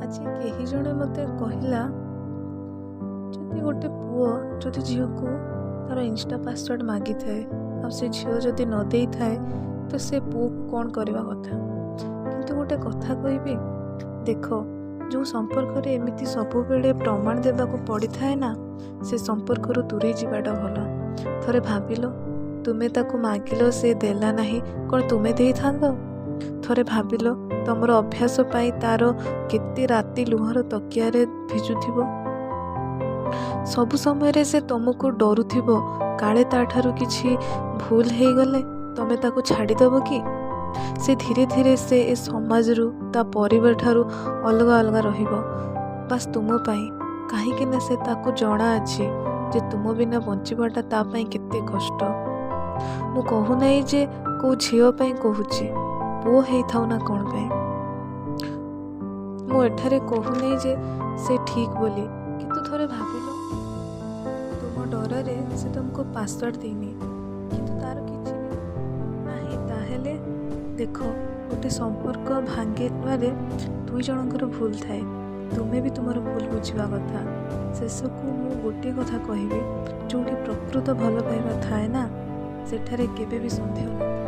ଆଜି କେହି ଜଣେ ମୋତେ କହିଲା, ଯଦି ଗୋଟେ ପୁଅ ଯଦି ଝିଅକୁ ତା'ର ଇନଷ୍ଟା ପାସୱାର୍ଡ଼ ମାଗିଥାଏ ଆଉ ସେ ଝିଅ ଯଦି ନ ଦେଇଥାଏ, ତ ସେ ପୁଅକୁ କ'ଣ କରିବା କଥା? କିନ୍ତୁ ଗୋଟେ କଥା କହିବି, ଦେଖ, ଯେଉଁ ସମ୍ପର୍କରେ ଏମିତି ସବୁବେଳେ ପ୍ରମାଣ ଦେବାକୁ ପଡ଼ିଥାଏ ନା, ସେ ସମ୍ପର୍କରୁ ଦୂରେଇ ଯିବାଟା ଭଲ। ଥରେ ଭାବିଲ, ତୁମେ ତାକୁ ମାଗିଲ, ସେ ଦେଲା ନାହିଁ, କ'ଣ ତୁମେ ଦେଇଥାନ୍ତ? ଥରେ ଭାବିଲ, ତମର ଅଭ୍ୟାସ ପାଇଁ ତା'ର କେତେ ରାତି ଲୁହର ତକିଆରେ ଭିଜୁଥିବ। ସବୁ ସମୟରେ ସେ ତମକୁ ଡରୁଥିବ, କାଳେ ତା'ଠାରୁ କିଛି ଭୁଲ ହେଇଗଲେ ତମେ ତାକୁ ଛାଡ଼ିଦେବ କି। ସେ ଧୀରେ ଧୀରେ ସେ ଏ ସମାଜରୁ, ତା ପରିବାର ଠାରୁ ଅଲଗା ଅଲଗା ରହିବ, ବାସ୍ ତୁମ ପାଇଁ। କାହିଁକି ନା ସେ ତାକୁ ଜଣା ଅଛି ଯେ ତୁମ ବିନା ବଞ୍ଚିବାଟା ତା ପାଇଁ କେତେ କଷ୍ଟ। ମୁଁ କହୁନାହିଁ ଯେ କେଉଁ ଝିଅ ପାଇଁ କହୁଛି, ପୁଅ ହେଇଥାଉ ନା କ'ଣ ପାଇଁ। ମୁଁ ଏଠାରେ କହୁନାହିଁ ଯେ ସେ ଠିକ୍ ବୋଲି, କିନ୍ତୁ ଥରେ ଭାବିଲ, ତୁମ ଡରରେ ସେ ତୁମକୁ ପାସୱାର୍ଡ଼ ଦେଇନି, କିନ୍ତୁ ତାର କିଛି ବି ନାହିଁ। ତାହେଲେ ଦେଖ, ଗୋଟେ ସମ୍ପର୍କ ଭାଙ୍ଗିବାରେ ଦୁଇ ଜଣଙ୍କର ଭୁଲ ଥାଏ। ତୁମେ ବି ତୁମର ଭୁଲ ବୁଝିବା କଥା। ଶେଷକୁ ମୁଁ ଗୋଟିଏ କଥା କହିବି, ଯେଉଁଠି ପ୍ରକୃତ ଭଲ ପାଇବା ଥାଏ ନା, ସେଠାରେ କେବେ ବି ସନ୍ଦେହ ନଥାଏ।